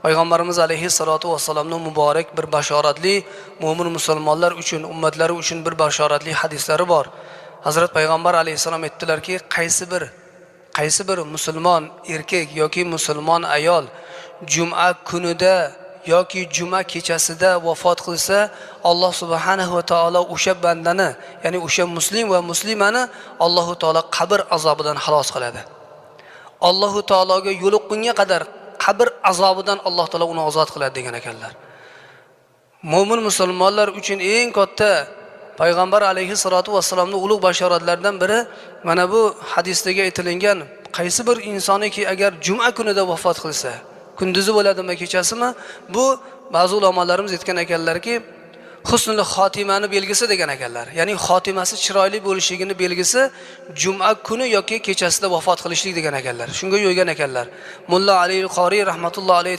Payg'ambarimiz alayhissalotu vassalomning muborak bir bashoratli mo'min musulmonlar uchun, ummatlari uchun bir bashoratli hadislari bor. Hazrat payg'ambar alayhissalom aytdilarki, qaysi bir musulmon erkak yoki musulmon ayol juma kunida yoki juma kechasida vafot qilsa, Alloh subhanahu va taolo o'sha bandani, ya'ni o'sha muslim va muslimani Allohu taolo qabr azobidan xalos qiladi. Allohu taologa yo'liqqunga qadar qabr azobidan Alloh taolo uni ozod qiladi degan ekanlar. Mo'min musulmonlar uchun eng katta payg'ambar alayhissalotu vassalomning ulug' bashoratlaridan biri mana bu hadisdagi aytilingan, qaysi bir insoniki agar juma kunida vafot qilsa, kunduzi bo'ladimi, kechasimi, bu ba'zi ulamolarimiz aytgan ekanlarki, husnul xotimani belgisi degan ekanlar. Ya'ni xotimasi chiroyli bo'lishligini belgisi juma kuni yoki kechasida vafot qilishlik degan ekanlar. Shunga yo'ygan ekanlar. Mulla Ali Qoriy rahmatullohi alayhi.